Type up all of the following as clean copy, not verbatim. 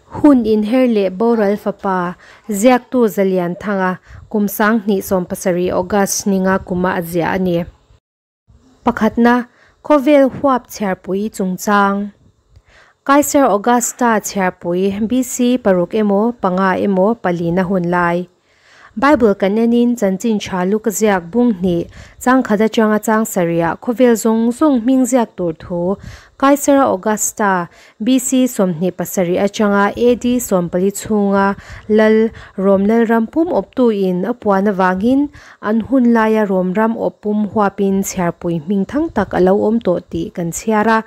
Hun inher leh boral fapa, ziaktu Zalianthanga, kum 2017 August ninga kuma a ziah a ni. Pakhatna, Khawvel huap chhiarpui chungchang. Kaiser Augusta chhiarpui BC paruk emaw, panga emaw, palina hun lai. Bible kan enin chanchin tha Luka ziak bung hnih chang khat atanga chang sarihah khawvel zawng zawng hming ziak tur thu Kaisara Augusta BC 27 atanga AD 14 chhunga lal Rom Lalram pum awptu in a puan avangin an hun laia Rom ram awp pum huapin chhiarpui hming thang tak a lo awm tawh tih kan chhiar a.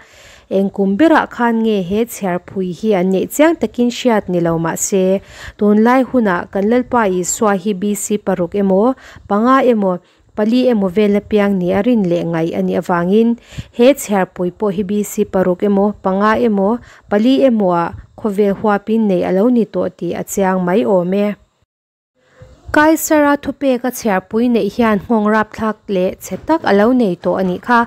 Eng kum berah khan nge he chhiarpui hi an neih chiang takin hriat ni lo mah se, tunlai hunah kan Lalpa Isua hi BC paruk emaw, panga emaw, pali emaw vel apiang ni a rin leh ngaih a nih avangin he chhiarpui pawh hi BC paruk emaw, panga emaw, pali emaw ah khawvel huapin neih a lo ni tawh tih a chiang mai awm e. Kaisara thupek a chhiarpui neih hian nghawng rapthlak leh chhe tak a lo nei tawh a nih kha,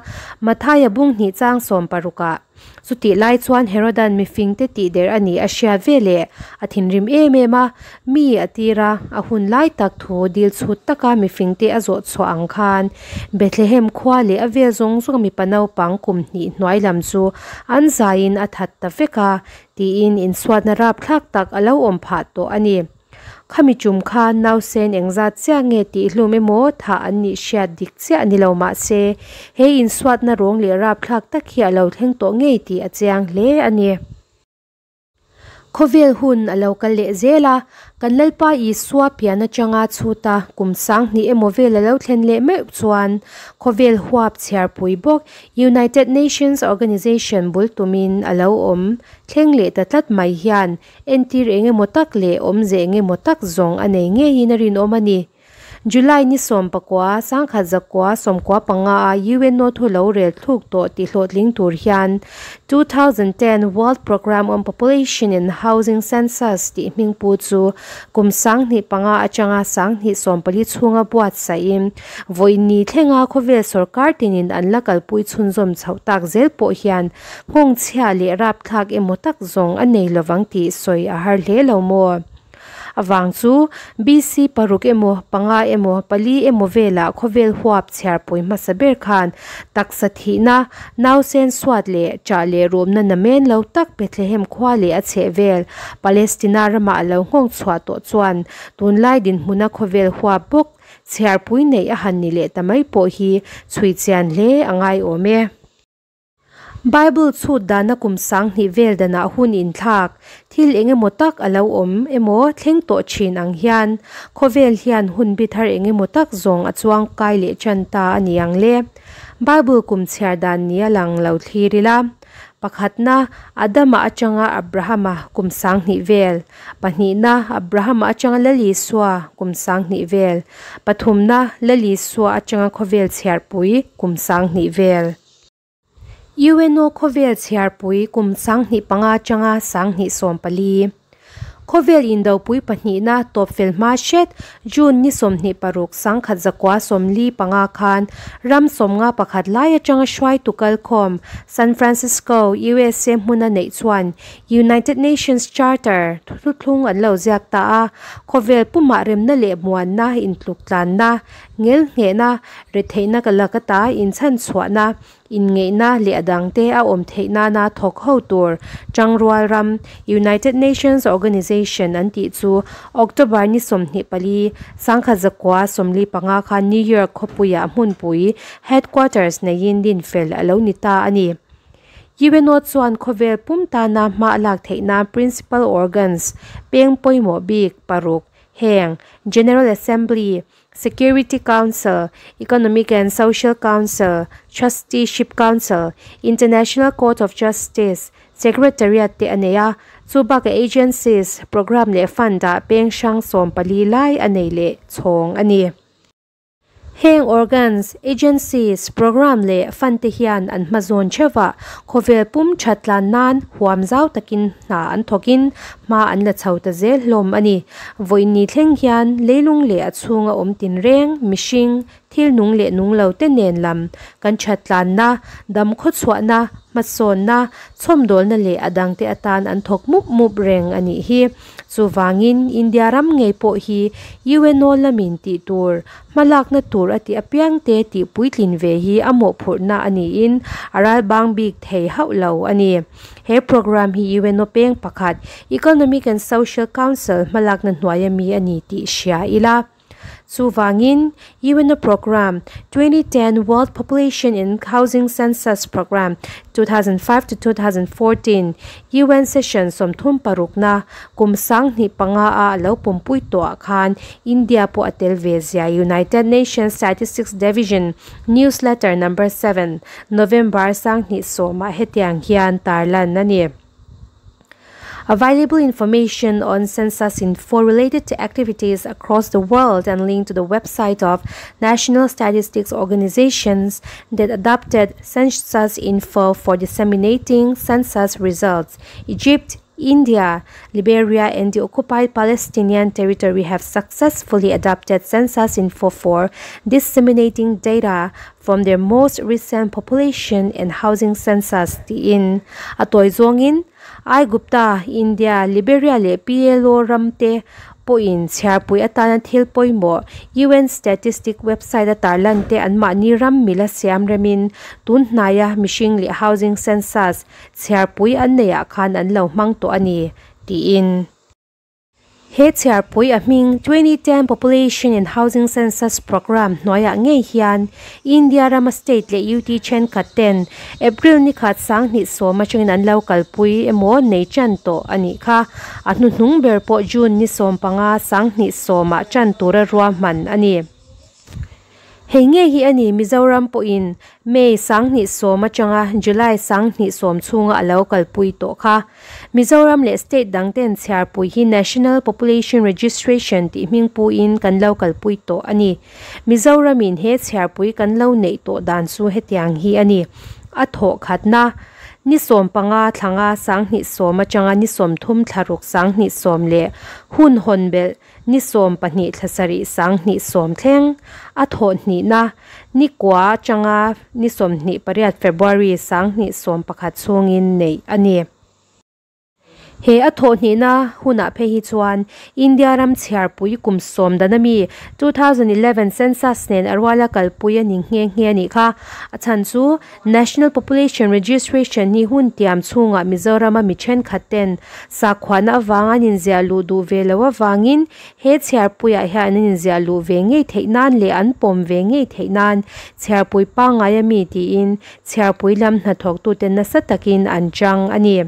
Mathaia bung hnih chang sawmparukah. Chutih lai chuan Herodan mifingte tih der a nih a hriat ve leh a thinrim em em a, mi a tir a, a hun lai tak thu dil chhut taka mifingte a zawh chhuah ang khan Bethlehem khua leh a vel zawng zawng mipa naupang kum hnih hnuai lam chu an zaiin a that ta vek a, tiin insuatna rapthlak tak a lo awm phah tawh a ni. Khami tum khan nausen engzat chiah nge tih hlum emaw thah an nih hriat dik chiah ni lo mah se, he insuatna rawng leh rapthlak tak hi a lo thleng tawh ngei tih a chiang hle a ni. Khawvel hun a lo kal leh zel a, kan Lalpa Isua pian atanga chhuta kum 2000 emaw vel a lo thlen leh meuh chuan khawvel huap chhiarpui bawk United Nations Organization bul tumin a lo awm thleng leh ta tlat mai hian Entir eng emaw tak leh awmze eng emaw tak zawng a nei ngeiin a rinawm a ni. July ni 19, 1995 a UNO thu lo rel thluk tawh tih hlawhtling tur hian 2010 World Programme on Population and Housing Census tih hmingpu chu kum 2005 atanga 2014 chhunga buatsaihin vawiin thlenga khawvel sorkar tinin an la kalpui chhunzawm chhoh tak zel pawh hian Nghawng chhia leh rapthlak emaw tak zawng a nei lovang tih sawi a har hle lo maw? Avang chu BC paruk emaw, panga emaw, pali emaw velah khawvel huap chhiarpui hmasa ber khan taksa thihna, nausen suat leh ṭah leh rumna namen lo tak Bethlehem khua leh a chhehvel Palestina ramah a lo nghawng chhuah tawh chuan tunlai dinhmuna khawvel huap bawk chhiarpui neih a han ni leh ta mai pawh hi chhui chian hle a ngai awm e. Bible chhut dana kum 2000 vel danah hun inthlak, thil eng emaw tak a lo awm emaw thleng tawh thin ang hian, khawvel hian hun bi thar eng emaw tak zawng a chuang kai leh tan ta a ni ang le. Bible kum chhiar dan ni a lang lo thlir ila. Pakhatna, Adama atanga Abrahama kum 2000 vel. Pahnihna, Abrahama atanga Lal Isua kum 2000 vel. Pathumna, Lal Isua atanga khawvel chhiarpui kum 2000 vel. UNO khawvel chhiarpui kum 2005 atanga 2014. Khawvel indopui pahnihna tawpfel hma hret June ni 26 1945 khan ram 51 lai atanga hruaitu kalkhawm San Francisco, USA hmuna neih chuan United Nations Charter thuthlung an lo ziak ta a, khawvel pumah remna leh muanna intluktlanna, ngelnghehna, retheihna ka laka ta inchhan chhuahna, inngeihna leh a dangte a awm theih nana thawk ho tur Tangrual ram United Nations Organization an tih chu October ni 24, 1945 khan New York khawpuiah hmunpui headquarters neiin dinfel a lo ni ta a ni. UNO chuan khawvel pum tana hma lak theihna principal organs peng pawimawh bik paruk heng General Assembly, Security Council, Economic and Social Council, Trusteeship Council, International Court of Justice, Secretariat te a nei a, chu baka agencies, program leh fund ah peng hrang 14 lai a nei leh chhawng a ni. Heng organs, agencies, program leh fund te hian an hmazawn theuhah khawvel pum thatlan nan huam zau takin hna an thawkin hma an la chho ta zel hlawm a ni. Vawiin ni thleng hian leilung leh a chhunga awm tin reng, mihring, thil nung leh nung lo te nen lam kan that tlanna, dam khawchhuahna, hmasawnna, chhawmdawlna leh a dangte atan an thawk mup mup reng a nih hi. Chuvangin India ram ngei pawh hi UNO lamin tih tur, hmalakna tur a tih apiangte tih puitlin ve hi a mawhphurhna a niin a ralbang bik thei hauh lo a ni. He program hi UNO peng pakhat Economic and Social Council hmalakna hnuaia mi a ni tih hria ila. Chuvangin UNO Program 2010 World Population and Housing Census Program 2005 to 2014 UN Session 36na kum 2005 a lo pumpui tawhah khan India pawh a tel ve zia United Nations Statistics Division Newsletter Number 7 November 2010 ah hetiang hian tarlan a ni. Available information on census info related to activities across the world and linked to the website of national statistics organizations that adopted census info for disseminating census results. Egypt, India, Liberia and the occupied Palestinian territory have successfully adopted census info for disseminating data from their most recent population and housing census tiin a tawi zawngin Aigupta, India, Liberia leh PLO ramte pawhin chhiarpui atana thil pawimawh UN Statistic website a tarlan te anmahni ram mila siam remin tun hnaia mihring leh housing census chhiarpui an neihah khan an lo hmang tawh a ni tiin. He chhiarpui a hming 2010 Population and Housing Census Programme hnuaiah ngei hian India rama state leh UT thenkhat ten April ni khat 2010 atangin an lo kalpui emaw nei tan tawh a nih kha. A hnuhnung ber pawh June ni 15 2010 ah tan tura ruahman a ni. Hei ngei hi a ni Mizoram pawhin May 2010 atanga July 2010 chhunga a lo kalpui tawh kha. Mizoram leh state dang ten chhiarpui hi National Population Registration tih hmingpuiin kan lo kalpui tawh a ni. Mizoramin he chhiarpui kan lo neih tawh dan chu hetiang hi a ni. A thawh khatna ni 15 thlanga 2010 atanga ni 30 thlaruk 2010 leh hun hawn belh ni 12 thlasarih 2010 thleng a thawh hnihna ni kua atanga ni 28 February 2011 chhungin neih a ni. He a thawh hnihna hunah phei hi chuan India ram chhiarpui kum sawm dan ami 2011 census nen a ruala kalpui a ni nghe nghe a nih kha. A chhan chu National Population Registration hi hun tiam chhungah Mizorama mi thenkhat ten sakhuana avanga an inziah luh duh ve lo avangin he chhiarpuiah hian an inziah luh ve ngei theih nan leh an pawm ve ngei theih nan chhiarpui pangngai ami tiin chhiarpui lam hnathawktute nasa takin an chang a ni.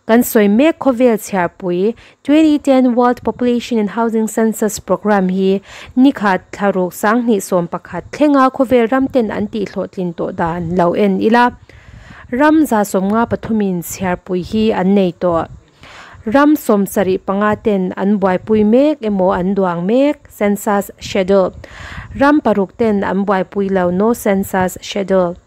Kan sawi mek khawvel chhiarpui 2010 World Population and Housing Census Programme hi ni khat thlaruk 2011 thlenga khawvel ram ten an tih hlawhtlin tawh dan lo en ila. Ram 153in chhiarpui hi an nei tawh. Ram 75 ten an buaipui mek emaw an duang mek census schedule. Ram 6 ten an buaipui lo no census schedule.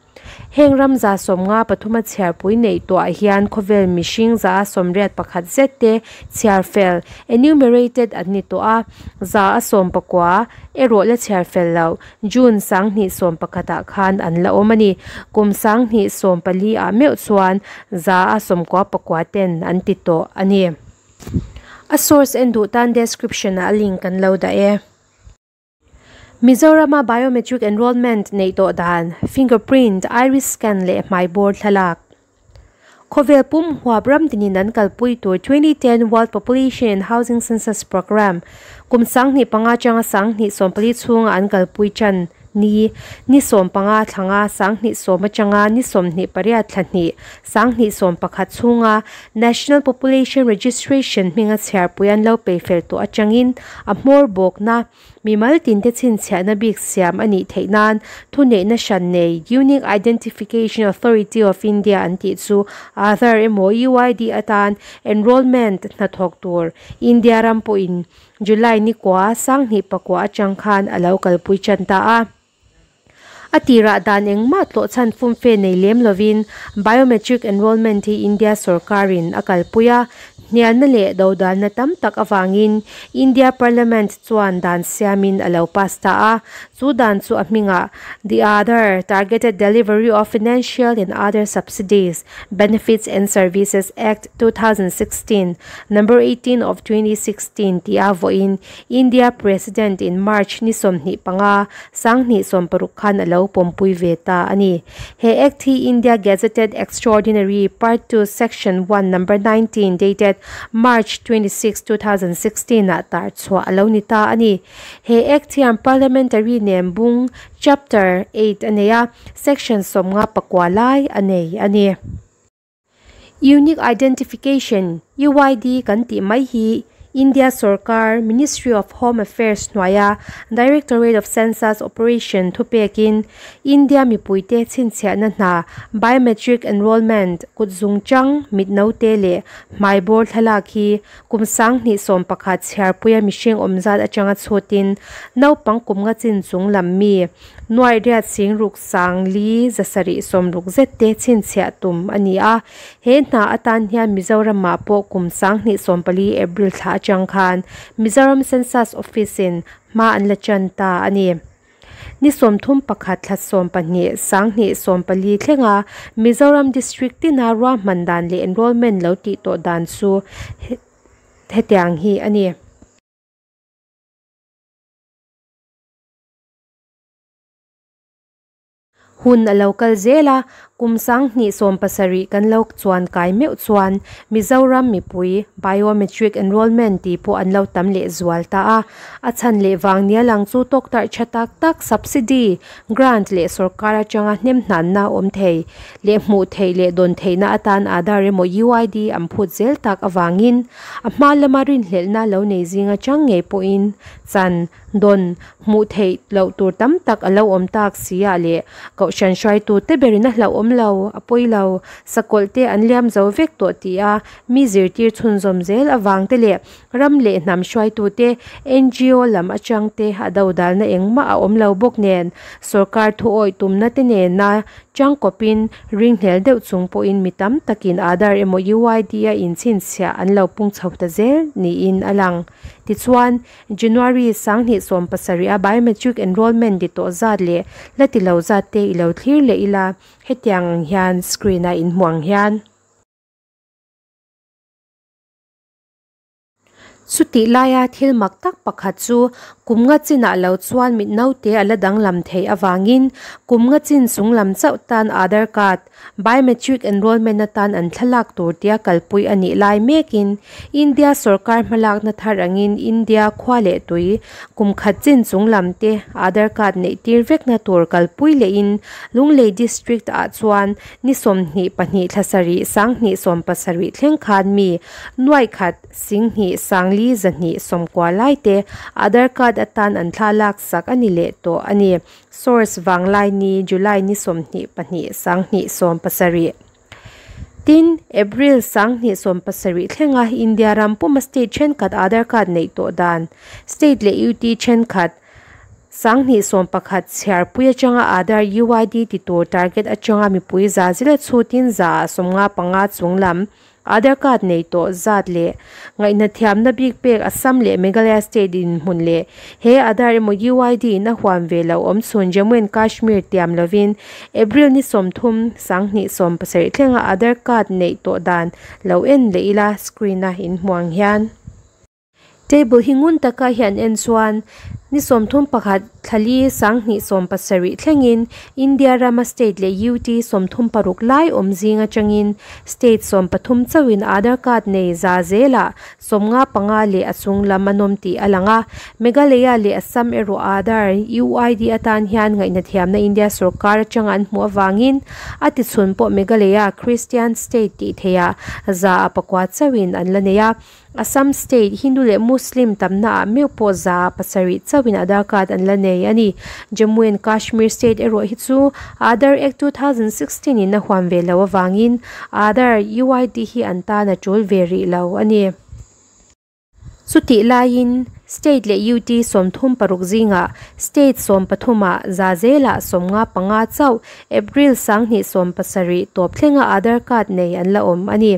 Heng ram 153 chhiarpui nei tawhah hian khawvel mihring 81 zet te chhiarfel enumerated an ni tawh a, 119 erawh la chhiarfel lo June 2011 ah khan an la awm a ni. Kum 2014 ah meuh chuan 99 ten an ti tawh a ni. A source en duh tan description ah link an lo dah e. Mizorama biometric enrollment neih tawh dan, fingerprint, iris scan leh hmaibawr thlalak. Khawvel pum huap ram tinin an kalpui tur 2010 World Population and Housing Census Programme kum 2005 atanga 2014 chhunga an kalpui tan ni ni 15 thlanga 2010 atanga ni 28 thlahnih 2011 chhunga National Population Registration hminga chhiarpui an lo peifel tawh atangin a hmawr bawkna mimal tinte chhinchhiahna bik siam a nih theih nan thuneihna hran nei Unique Identification Authority of India an tih chu Aadhaar emaw UID atan enrollment hnathawk tur India ram pawhin July ni kua 2009 atang khan a lo kalpui tan ta a. A tirah dan engmah tlawhchhan fumfe nei lem lovin Biometric Enrolment hi India sorkarin a kalpui a, hnialna leh dodalna tam tak avangin India Parliament chuan dan siamin a lo pass ta a, chu dan chu a hmingah The Aadhaar Targeted Delivery of Financial and Other Subsidies, Benefits and Services Act, 2016, Number 18 of 2016 tia vawiin India President in March ni 25, 2016 khan a lo pawmpui ve ta a ni. He Act hi India Gazetted Extraordinary Part 2 Section 1 Number 19 dated March 26, 2016 ah tar chhuah a lo ni ta a ni. He Act hian Parliamentary nem bung Chapter 8 a nei a, Section 59 lai a nei a ni. Unique Identification, UID, kan tih mai hi India sorkar Ministry of Home Affairs hnuaia Directorate of Census Operation thupekin India mipuite chhinchhiahna hna Biometric Enrolment, kutzungchang, mitnote leh hmaibawr thlalak hi kum 2011 chhiarpuia mihring awmzat atanga chhutin naupang kum nga chin chung lam mi nuai riat sing ruk sang li zasarih sawmruk zet te chhinchhiah tum a ni a. He hna atan hian Mizoramah pawh kum 2014 April thla atang khan Mizoram Census Office in hma an la tan ta a ni. Ni 31 thla 12 2014 thlenga Mizoram District tina ruahman dan leh enrolment lo tih tawh dan chu hetiang hi a ni. Hun a lo kal zel a, kum 2017 kan lo chuan kai meuh chuan Mizoram mipui Biometric Enrolment tih pawh an lo tam leh zual ta a. A chhan leh vang nia lang chu tawktarh tha tak tak subsidy, grant leh sorkar atanga hnem hnanna awm thei leh hmuh theih leh dawn theihna atan Aadhaar emaw UID an phut zel tak avangin a hma lama rinhlelhna lo nei zing atang ngei pawhin chan dawn hmuh theih loh tur tam tak a lo awm tak si ah leh kohhran hruaitu te berin a hlauh awm lo, a pawi lo, sakawlh te an liam zo vek tawh tih a mi zirtir chhunzawm zel avang te leh ram leh hnam hruaitu te NGO lam atang te a dodalna engmah a awm lo bawk nen sorkar thu awih tumna te nena changkawpin ringhlel deuh chung pawhin mi tam takin Aadhaar emaw UID a inchhinchhiah an lo pung chho ta zel niin a lang. Tichuan, January 2017 a Biometric Enrolment ti tawh zat leh la ti lo zat te i lo thlir leh ila, hetiang ang hian screen a inhmuh ang hian. Chutih laia thil mak tak pakhat chu kum nga chinah lo chuan mit naute a la danglam theih avangin kum nga chin chunglam chauh tan Aadhaar card, Biometric Enrolment atan an thlalak tur tia kalpui a nih lai mekin India sorkar hmalakna thar angin India khua leh tui kum khat chin chunglam te Aadhaar card neih tir vekna tur kalpui lehin Lunglei District ah chuan ni 22 thla sarih 2017 thleng khan mi nuai khat 10,000 sangli 290 lai te Aadhaar card atan an thlalak sak a ni leh tawh a ni. Source Vanglaini July ni 22 2017. Tin, April 2017 thlenga India ram puma state thenkhat Aadhaar card neih tawh dan state leh UT thenkhat 2011 chhiarpui atanga Aadhaar UID ti tur target atanga mipui za zela chhutin za 55 chunglam Aadhaar card nei tawh zat leh ngaihna thiamna bik pek Assam leh Meghalaya state in hmun leh he Aadhaar emaw UID in a huam ve lo awm chhun Jammu and Kashmir tiam lovin April ni 30 2017 thlenga Aadhaar card neih tawh dan lo en leh ila screen a inhmuh ang hian. Table hi ngun taka hian en chuan ni 31 thlali 2017 thlengin India rama state leh UT 36 lai awm zing atangin state 13 chauhin Aadhaar card nei za zela 55 leh a chung lam an awm tih a lang a. Meghalaya leh Assam erawh Aadhaar UID atan hian ngaihna thiamna India sorkar atanga an hmuh avangin a tichhun pawh Meghalaya Christian state tih theiah za a pakua chauhin an la nei a. Assam state Hindu leh Muslim tamna ah meuh pawh za pasarih chauhin Aadhaar card an la nei a ni. Jammu and Kashmir state erawh hi chu Aadhaar Act 2016 in a huam ve lo awangin Aadhaar UID hi an tan a tul ve rih lo a ni. Chutih laiin State leh UT 36 zingah state 13 ah za zela 55 chauh April 2017 tawp thlenga Aadhaar card nei an la awm a ni.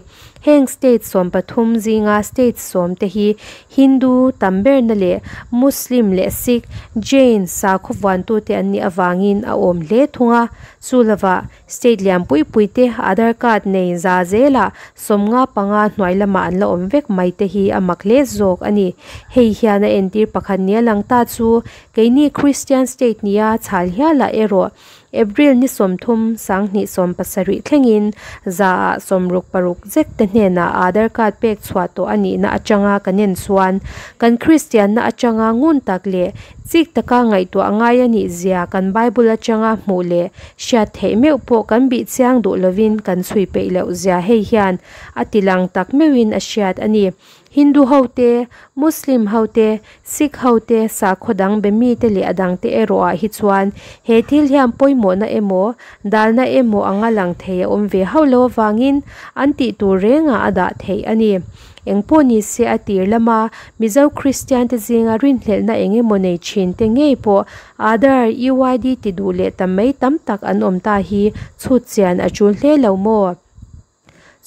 Heng state 13 zinga state 10 te hi Hindu tam berna leh Muslim leh Sikh, Jain sakhaw vuantute an nih avangin a awm hle thung a. Chu lovah state lian pui pui te Aadhaar card nei za zela 55 hnuai lamah an la awm vek mai te hi a mak hle zawk a ni. Hei hian a entir pakhat nia lang ta chu keini Kristian state nia chhal hialah erawh April ni 30 2017 thlengin 100%-ah 66 zek te hnenah Aadhaar card pek chhuah tawh a nihna atanga kan en chuan kan Kristianna atanga ngun tak leh chik taka ngaihtuah ngai a nih zia kan Bible atanga hmuh leh hriat theih meuh pawh kan bih chiang duh lovin kan chhui peih loh zia hei hian a ti lang tak meuhin a hriat a ni. Hindu ho te, Muslim ho te, Sikh ho te, sakhaw dang be mite leh a dangte erawh ah hi chuan he thil hian pawimawhna emaw, dalna emaw anga lang thei a awm ve hauh lo avangin an tih tur rengah a dah theih a ni. Engpawh ni se a tir lama Mizo Kristian te zinga rinhlelhna eng emaw nei thin te ngei pawh Aadhaar UID ti duh leh ta mai tam tak an awm ta hi chhut chian a tul hle lo maw?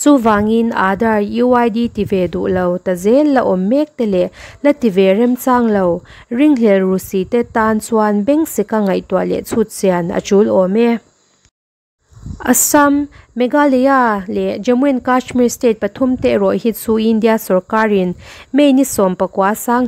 Chuvangin Aadhaar UID ti ve duh lo ta zel la awm mek te leh la ti ve remchang lo ringhlel ru si te tan chuan beng sika ngaihtuah leh chhut chian a tul awm e. Assam, Meghalaya leh Jammu and Kashmir state pathum te erawh hi chu India sorkarin May ni 19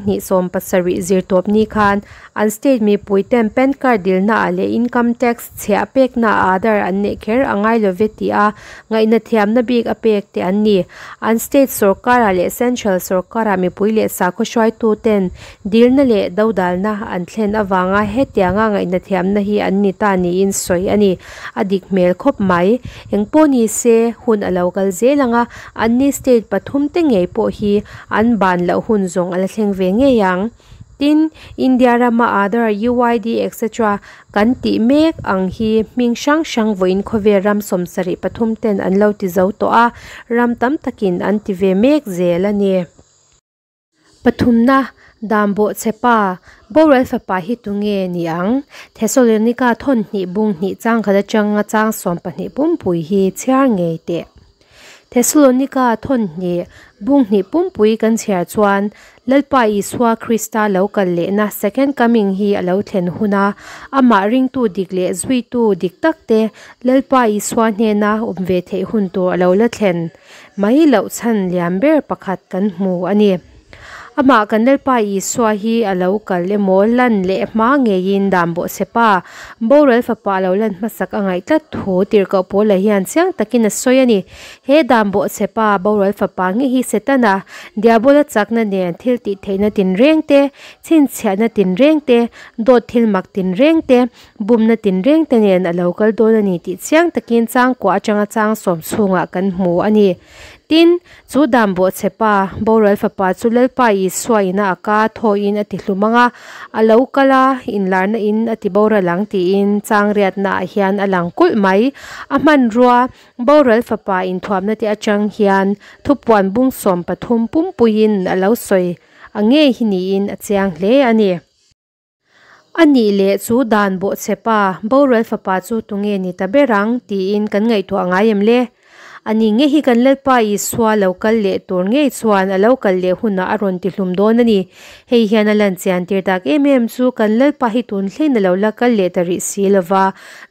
2017 zirtawp ni khan an state mipui ten PAN card dilnaah leh income tax chhiah peknaah Aadhaar an neih kher a ngai love tih a ngaihna thiamna bik a pek te an ni. An state sorkarah leh central sorkarah mipui leh sakhaw hruaitu ten dilna leh dodalna an thlen avanga hetianga ngaihna thiamna hi an ni ta niin sawi a ni. A dik hmel khawp mai. Engpawh ni se hun a lo kal zel ang a, anni state pathum te ngei pawh hi an ban loh hun zawng a la thleng ve ngei ang. Tin, India rama Aadhaar, UID etc. Kan tih mek ang hi hming hrang hrang vawiin khawvel ram 73 ten an lo ti zo tawh a, ram tam takin an ti ve mek zel a ni. Pathumna, Dan bawhchhe pa, boral fapa hi tunge ni ang? Thesalonika thawn hnih bung hnih chang khat atanga chang 12 pumpui hi chhiar ngei teh. Thesalonika thawn hnih bung hnih pumpui kan chhiar chuan Lalpa Isua Krista lo kal lehna Second Coming hi a lo thlen huna amah ringtu dik leh zuitu dik takte Lalpa Isua hnena awm ve theih hun tur a lo la thlen mai loh chhan lian ber pakhat kan hmu a ni. Amah kan Lalpa Isua hi a lo kal emaw lan leh hma ngeiin dan bawhchhe pa, boral fapa a lo lan hmasak a ngaih tlat thu Tirhkoh Paula hian chiang takin a sawi a ni. He dan bawhchhe pa, boral fapa nge hi Setana, Diabola chakna nen thil tih theihna tinreng te, chhinchhiahna tinreng te, dawt thil mak tinreng te, bumna tinreng te nen a lo kal dawn a ni tih chiang takin changkua atanga chang 10 chhungah kan hmu a ni. Tin, chu dan bawhchhe pa, boral fapa chu Lalpa Isua ina a ka thawhin a ti hlum ang a, a lo kal a, inlarna in a ti boral ang tiin chang riatnaah hian a lang kulh mai. A hmanrua, boral fapa inthuamna te atang hian thupuan bung 13 pumpuiin a lo sawi a ngei hi niin a chiang hle a ni. A nih leh chu dan bawhchhe pa, boral fapa chu tunge ni ta ber ang tiin kan ngaihtuah ngai em le? A ni nge hi kan Lalpa Isua lo kal leh tur ngei chuan a lo kal leh hunah a rawn ti hlum dawn a ni. Hei hian a lan chian tir tak em em chu kan Lalpa hi tun hlein a lo la kal leh ta rih si lova,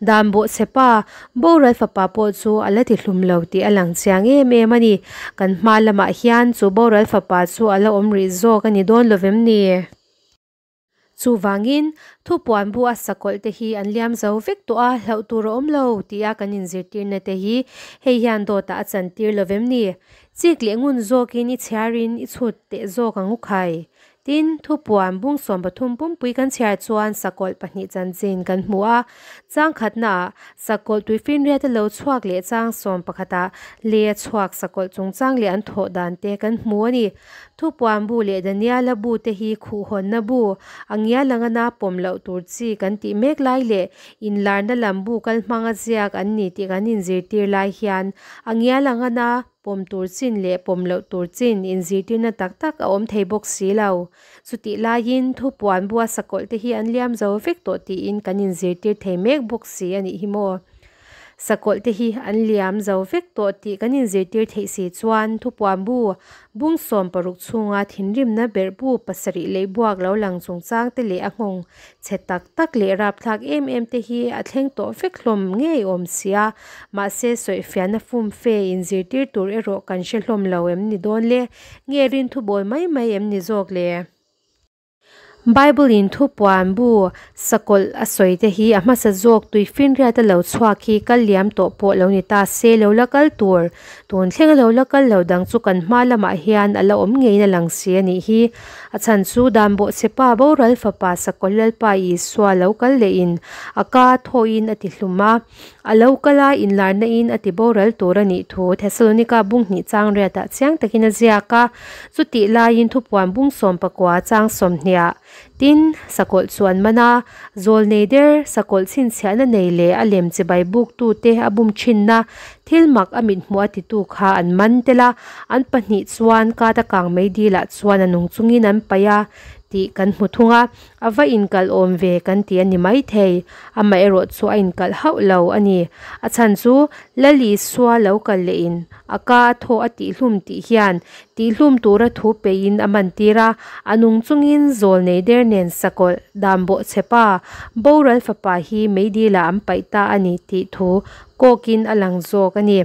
dan bawhchhe pa, boral fapa pawh chu a la ti hlum lo tih a lang chiang em em a ni. Kan hma lamah hian chu boral fapa chu a la awm rih zawk a ni dawn lovem ni? Chuvangin, thupuan bu a sakawlh te hi an liam zo vek tawh a, hlauh tur a awm lo tia kan inzirtirna te hi hei hian dawtah a chantir lovem ni? Chik leh ngun zawkin i chhiarin i chhut teh zawk ang u khai. Tin, thupuan bung 13 pumpui kan chhiar chuan sakawlh pahnih chanchin kan hmu a, chang khatnaah sakawlh tuifinriat a lo chhuak leh chang 11ah lei a chhuak sakawlh chungchang leh an thawh dan te kan hmu a ni. Thupuan bu leh Daniela bu te hi khuhhawnna bu, a ngial anga na pawm loh tur chi kan tih mek lai leh inlarna lam bu kal hmanga ziak an ni tih kan inzirtir lai hian a ngial anga na Pawm tur chin leh pawm loh tur chin inzirtirna tak tak a awm thei bawk si lo. Chutih laiin thupuan bua sakawlh te hi an liam zo vek tawh tiin kan inzirtir thei mek bawk si a nih hi maw. Sakawlh te hi an liam zo vek tawh tih kan inzirtir theih si chuan thupuan bu bung 16 chhunga thinrimna berhbu pasarih leh buak lo lang chungchang te leh a nghawng chhe tak tak leh rapthlak em em te hi a thleng tawh vek hlawm ngei awm sia. Mahse sawifiahna fumfe inzirtir tur erawh kan hre hlawm lo em ni dawn le? Nge rinthubawl mai mai em ni zawk le? Bible-in thupuan bu sakawlh a sawi te hi a hmasa zawk tuifinriat a lo chhuak hi kal liam tawh pawh lo ni ta se lo la kal tur tun thlenga lo la kal lo dang chu kan hma lamah hian a la awm ngeiin a lang si a nih hi. A chhan chu dan bawhchhepa boral fapa sakawlh Lalpa Isua lo kal lehin a ka thawhin a ti hlum a, a lo kal a inlarna in a ti boral tur a nih thu Thesalonika bung hnih chang riatah chiang takin a ziak a. Chutih laiin thupuan bung 19 chang 20ah tin, sakawlh chu an man a, zawl nei der, sakawlh chhinchhiahna nei leh a lem chibai buktute a bum thinna thil mak a mithmuh a titu kha an man tel a, an pahnih chuan kata kang mei dilah chuan a nung chungin an paih a tih kan hmu thung a, a va inkalh awm ve kan ti a ni maithei, amaherawh chu a inkalh hauh lo a ni. A chhan chu Lal Isua lo kal lehin a ka a thaw a tihhlum tih hian tihhlum tura thu peiin a mantir a, a nung chungin zawl nei der nen sakawlh dan bawhchhepa boral fapa hi meidilah an paih ta a ni tih thu kawkin a lang zawk a ni.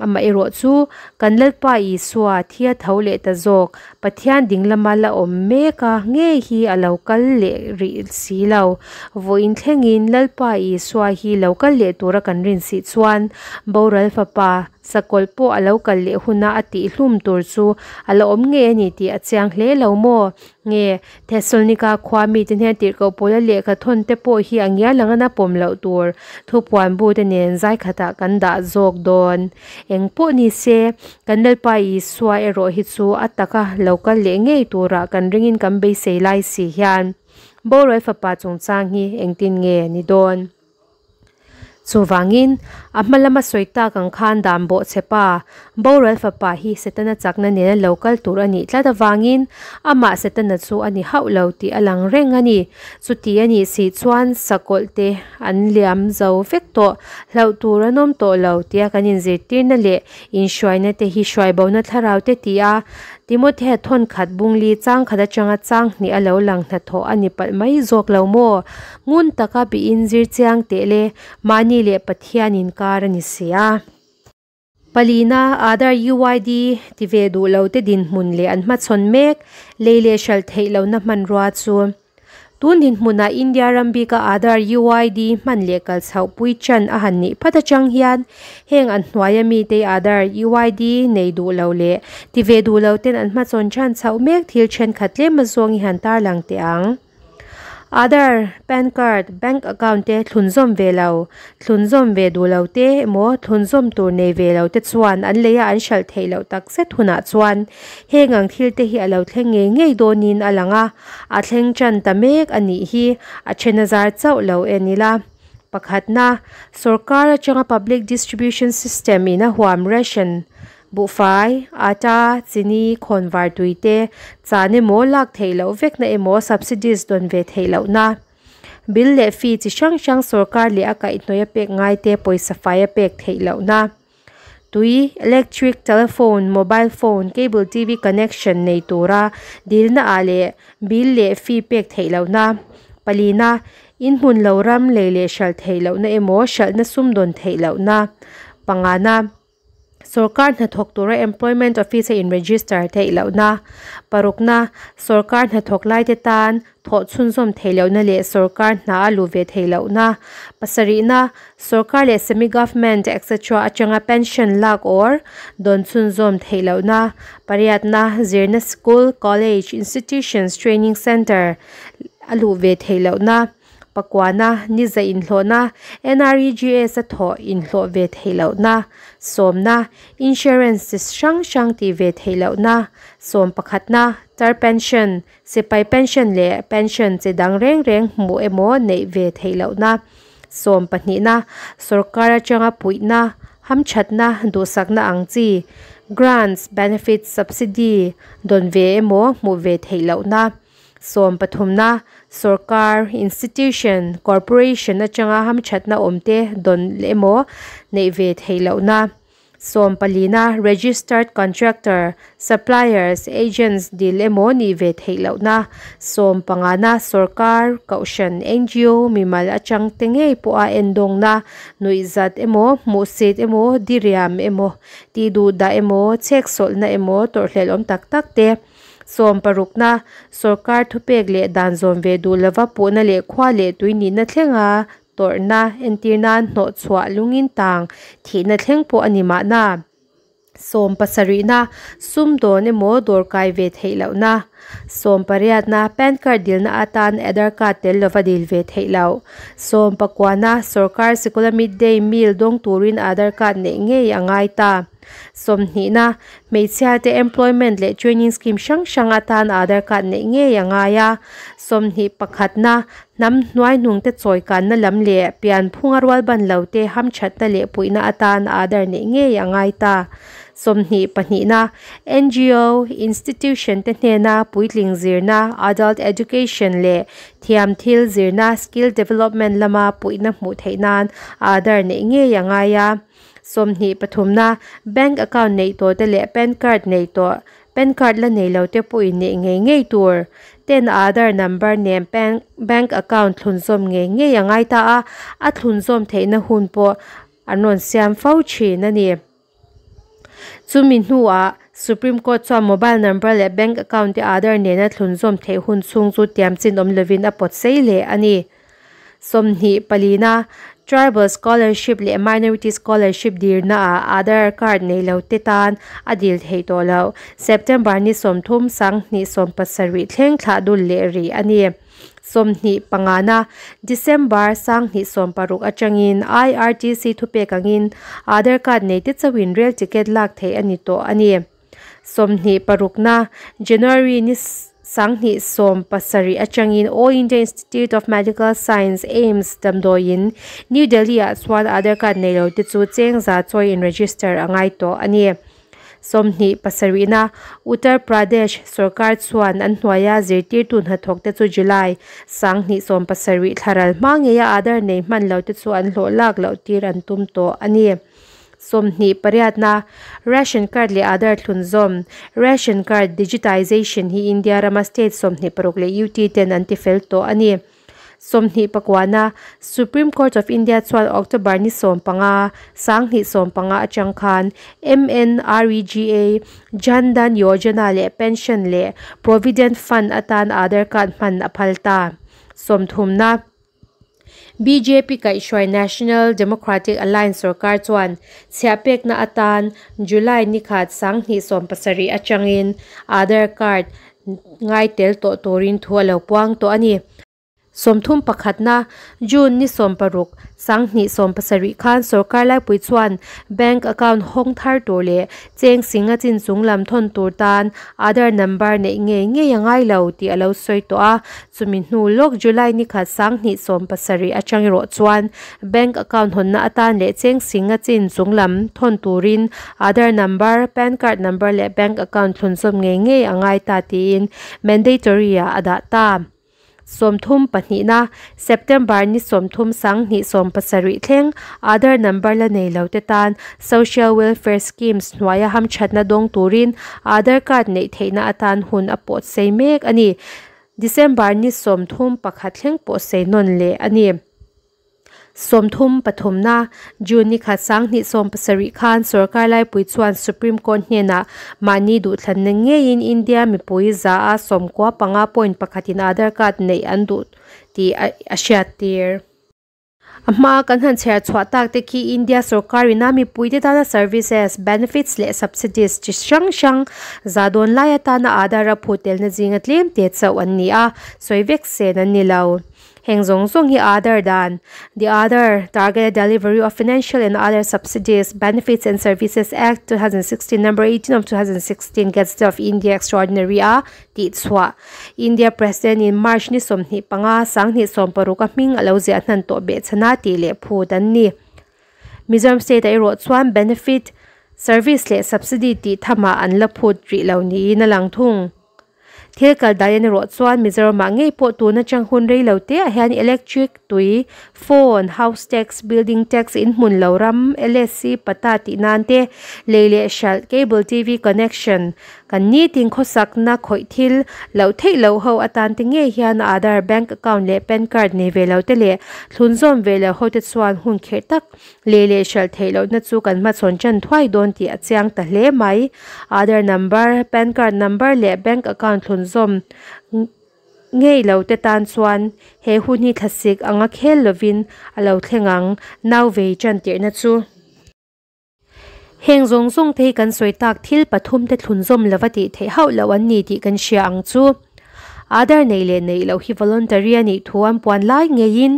Amaherawh chu kan Lalpa Isua thi a tho leh ta zawk, Pathian ding lama la awm mek a ngei hi a lo kal leh rih si lo. Vawiin thlengin Lalpa Isua hi lo kal leh tura kan rin sih chuan boral fapa Sakawlh pawh a lo kal leh huna a tihhlum tur chu a la awm ngei a ni tih a chiang hle lo maw? Nge, Thesalonika khua mite hnen tirhkoh pawla lehkha thawn te pawh hi a ngial ang a pawm loh tur thupuan bu te nen zai khatah kan dah zawk dawn. Eng pawh ni se, kan Lalpa Isua erawh hi chu a taka lo kal leh ngei turah kan ringin kan beisei lai si hian boral fapa chungchang hi engtin nge ni dawn? Chuvangin, a hma lama sawi tak ang khan dan bawhchhe pa, boral fapa hi Setana chakna nena lo kal tur a nih tlat avangin amah Setana chu a ni hauh lo tih a lang reng a ni. Chuti a nih si chuan sakawlh te an liam zo vek tawh, hlauh tur an awm tawh lo tia kan inzirtirna leh inhruaina te hi hruaibona thlarau te ti a, Timothea thawnkhat bungli chang khat atanga chang hnih a lo lang hnathawh a ni palh mai zawk lo maw? Ngun taka bihin zir chiang teh le, mahni leh Pathian inkar a ni si a. Palina, Aadhaar UID ti ve duh lo te dinhmun leh an hmachhawn mek, lei leh hralh theih lohna hmanrua chu. Tun dinhmunah India ram bika Aadhaar UID hman leh kal chhoh pui chan a han nih phat atang hian heng an hnuaia mite Aadhaar UID nei duh lo leh ti ve duh lo ten an hmachhawn chan chhoh mek thil thenkhat tlem azawng i han tarlang teh ang. Aadhaar, Pan Card, Bank Account te thlunzawm ve lo, thlunzawm ve duh lo te emaw thlunzawm tur nei ve lo te chuan an lei a an hralh theih loh tak zet hunah chuan heng ang thil te hi a lo thleng ngei ngei dawnin a lang a, a thleng tan ta mek a nih hi a then a zar chauh lo en ila. Pakhatna, sorkar atanga Public Distribution System in a huam ration Buhfai, atta, chini, khawnvar tui te, chan emaw lak theih loh vekna emaw subsidies dawn ve theih lohna. Bill leh fee chi hrang hrang sorkar leh a kaihhnawih a pek ngai te pawisa fai a pek theih lohna. Tui, electric, telephone, mobile phone, cable TV connection nei tura dilna ah leh bill leh fee pek theih lohna. Palina, in hmun lo ram lei leh hralh theih lohna emaw hralhna sum dawn theih lohna. Pangana. Sorkar hnathawk tura Employment Office a in register theih lohna, parukna, sorkar hnathawk laite tan thawh chhunzawm theih lohna leh sorkar hna a luh ve theih lohna, pasarihna, sorkar leh semi-government etc atanga pension lak or dawn chhunzawm theih lohna, pariatna, zirna school, college, institutions, training centre a luh ve theih lohna. Pakuana, Niza inhlawhna, NREGS a thawh inhlawh ve theih lohna, sawmna, Insurance chi hrang hrang tih ve theih lohna, sawm pakhatna, Tar pension, sipai pension leh pension chi dang reng reng hmuh emaw neih ve theih lohna, sawm pahnihna, Sorkar atanga puihna, hamthatna, duhsakna ang chi. Grants, Benefits, Subsidy dawn ve emaw hmuh ve theih lohna. Sawmpathumna, Sorkar, Institution, Corporation atanga hamthatna awmte dawn emaw neih ve theih lohna. Sawmpalina, Registered Contractor, Suppliers, Agents dil emaw nih ve theih lohna. Sawmpangana, Sorkar, Kohhran, NGO, mimal atang te ngei pawha endawngna, nuihzat emaw, hmuhsit emaw, diriam emaw, tihduhdah emaw, chheksawlhna emaw tawrhhlelh awm tak tak te. Sawmparukna, Sorkar thupek leh dan zawm ve duh lova puhna leh khua leh tui nihna thlenga tawrhna entir nan hnawhchhuah lungin tang thihna thleng pawh a ni mahna. Sawmpasarihna, Sumdawn emaw dawr kai ve theih lohna. Sawmpariatna, Pan card dilna atan Aadhaar card tel lova dil ve theih loh. Sawmpakuana, Sorkar sikula midday meal dawng turin Aadhaar card neih ngei a ngai ta. Sawmhnihna, Hmeichhiate employment leh training scheme hrang hrang atan Aadhaar card neih ngei a ngai a. Sawmhnih pakhatna, Hnam hnuaihnungte chawikanna lam leh pianphunga rualban lote hamthatna leh puihna atan Aadhaar neih ngei a ngai ta. Sawmhnih pahnihna, NGO, institution te hnena puitling zirna, adult education, leh thiam thil zirna, skill development, lama puihna hmuh theih nan Aadhaar neih ngei a ngai a. 23na, Bank account neih tawh te leh Pan card nei tawh, Pan card la nei lo te pawhin neih ngei ngei tur ten Aadhaar number nen bank account thlunzawm ngei ngei a ngai ta a, a thlunzawm theihna hun pawh an rawn siam fo thin a ni. Chumi hnuah Supreme Court chuan mobile number leh bank account te Aadhaar nena thlunzawm theih hun chhung chu tiam chin awm lovin a pawt sei leh a ni. 24na, Tribal Scholarship leh Minority Scholarship dirnaah Aadhaar card nei lo te tan a dil theih tawh loh. September ni 30, 2017 thleng thlah dul leh rih a ni. 25na, December 2016 atangin IRTC thupek angin Aadhaar card nei te chauhin rail ticket lak theih a ni tawh a ni. 26na, January ni 2017 atangin All India Institute of Medical Science, AIIMS, damdawiin New Delhi-ah chuan Aadhaar card nei lo te chu cheng za chawi in register a ngai tawh a ni. 27na, Uttar Pradesh sorkar chuan an hnuaia zirtirtu hnathawk te chu July 2017 thlaral hma ngeia Aadhaar nei hman lo te chu an hlawh lak loh tir an tum tawh a ni. 28na, Ration card leh Aadhaar thlunzawm, Ration card digitization, hi India rama state 26 leh UT ten an tifel tawh a ni. 29na, Supreme Court of India chuan October ni 15, 2015 atang khan MNREGA, Jan Dhan Yojana leh Pension leh Provident Fund atan Aadhaar card hman a phal ta. 30na, BJP kaihhruai National Democratic Alliance sorkar chuan chhiah pekna atan July ni khat 2017 atangin Aadhaar card ngai tel tawh turin thu a lo puang tawh a ni. 31na, June ni 60, 2017 khan sorkar laipui chuan bank account hawng thar tur leh cheng singa chin chung lam thawn tur tan Aadhaar number neih ngei ngei a ngai lo tih a lo sawi tawh a. Chumi hnu lawk July ni khat 2017 atang erawh chuan bank account hawnna atan leh cheng singa chin chung lam thawn turin Aadhaar number, PAN card number leh bank account thlunzawm ngei ngei a ngai ta tiin mandatory ah a dah ta. 32na, September ni 30, 2017 thleng Aadhaar number la nei lo te tan Social Welfare Schemes hnuaia hamthatna dawng turin Aadhaar card neih theihna atan hun a pawt sei mek a ni. December ni 31 thleng pawh sei nawn leh a ni. 33na, June ni khat 2017 khan sorkar laipui chuan Supreme Court hnenah mahni duhthlanna ngeiin India mipui za a 95.1 in Aadhaar card neih an duh tih a hriat tir. A hma kan han chhiar chhuah tak te khi India sorkarina mipuite tana services, benefits leh subsidies chi hrang hrang za dawn lai atana Aadhaar a phu telna zinga tlem te chauh an ni a, sawi vek sen an ni lo. Heng zawng zawng hi Aadhaar dan, The Aadhaar Targeted Delivery of Financial and Other Subsidies, Benefits and Services Act 2016 Number 18 of 2016 Gazette of India Extraordinary a tih chhuah India President in March ni 25, 2016 a hming a lo ziah hnan tawh behchhana tih leh phut an ni. Mizoram State ah erawh chuan benefit Service leh subsidy tih thamah an la phut rih lo niin a lang thung. Thil kal dan erawh chuan Mizoramah ngei pawh tun atang hun rei lo te ah hian electric, tui, phone, house tax, building tax, in hmun lo ram, LSC, pata tih nan te, lei leh hralh, cable TV connection, kan nitin khawsakna khawih thil loh theih loh ho atan te ngei hian Aadhaar, bank account leh pan card nei ve lo te leh thlunzawm ve lo ho te chuan hun kherh tak Lei leh hralh theih lohna chu kan hmachhawn ṭan thuai dawn tih a chiang ta hle mai. Aadhaar number, pan card number leh bank account thlunzawm ngei lo te tan chuan he hun hi thlasik anga khel lovin a lo thleng ang, nau vei ṭan tirhna chu. Heng zawng zawng te hi kan sawi tak thil pathum te thlunzawm lova tih theih hauh loh an ni tih kan hria ang chu. Aadhaar neih leh neih loh hi voluntary a nih thu an puan lai ngeiin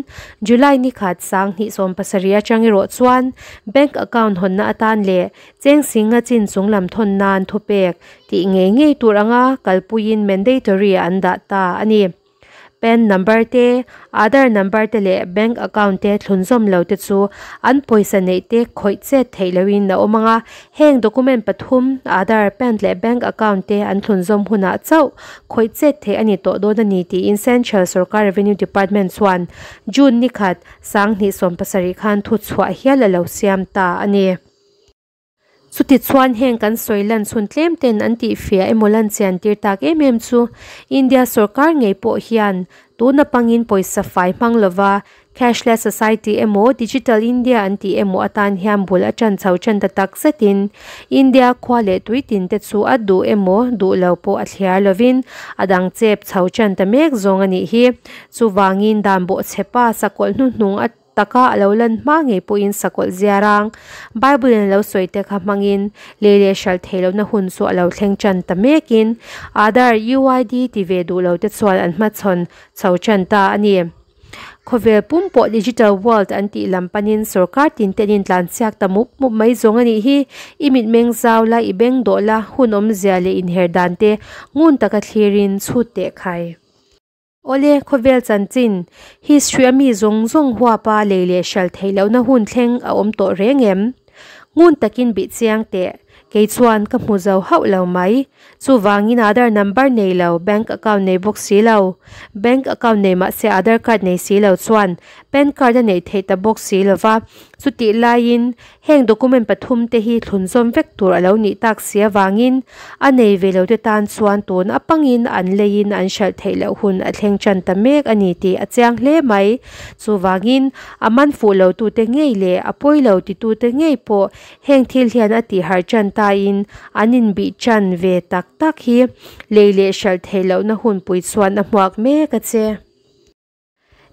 July ni khat 2017 atang erawh chuan bank account hawnna atan leh cheng singa chin chung lam thawn nan thupek tih ngei ngei tur anga kalpuiin mandatory an dah ta a ni. Pan number te, Aadhaar number te leh bank account te thlunzawm lo te chu an pawisa neih te khawih chet theih lohin a awm ang a. Heng document pathum, Aadhaar, pan leh bank account te an thlunzawm hunah chauh khawih chet theih a ni tawh dawn a ni tiin Central Sorkar Revenue Department chuan June ni khat, 2017 khan thuchhuah hial a lo siam ta a ni. Chutichuan heng kan sawi lan chhun tlem ten an tihfiah emaw lan chian tir tak em em chu India sorkar ngei pawh hian tuna pangin pawisa fai hmang lova cashless society emaw digital India an tih emaw atan hian bul a tan chho tan ta tak zetin India khua leh tui tin te chu a duh emaw duh lo pawh a thliar lovin a dang chep chho tan ta mek zawng a nih hi. Chuvangin dan bawhchhepa sakawlh hnuhnung a taka a lo lan hma ngei pawhin sakawlh zia rang Bible in a lo sawi te kha hmangin lei leh hralh theih lohna hun chu a lo thleng tan ta mekin Aadhaar UID ti ve duh lo te chuan an hmachhawn chho tan ta a ni. Khawvel pum pawh digital world an tih lam panin sorkar tin te an intlanchhiak ta mup mup mai zawng a nih hi. I mitmeng zau la, i beng dawh la, hun awmzia leh inher dan te ngun taka thlirin chhut teh khai. Awle, khawvel chanchin, history a mi zawng zawng huapa lei leh hral theih lohna hun thleng a awm tawh reng em? Ngun takin bih chiang teh, kei chuan ka hmu zo hauh lo mai. Chuvangin Aadhaar number nei lo, bank account nei bawk si lo, bank account nei mahse Aadhaar card nei si lo chuan pan card a neih theih ta bawk si lo va. Chutih laiin Heng document pathum te hi thlunzawm vek tur a lo nih tak si avangin a nei ve lo te tan chuan tun apangin an leiin an hralh theih loh hun a thleng tan ta mek a ni tih a chiang hle mai. Chuvangin a man fuh lo tute ngei leh a pawi lo titute ngei pawh heng thil hian a tihharh tan tain an inbih tan ve tak tak hi lei leh hralh theih lohna hunpui chuan a hmuak mek a che.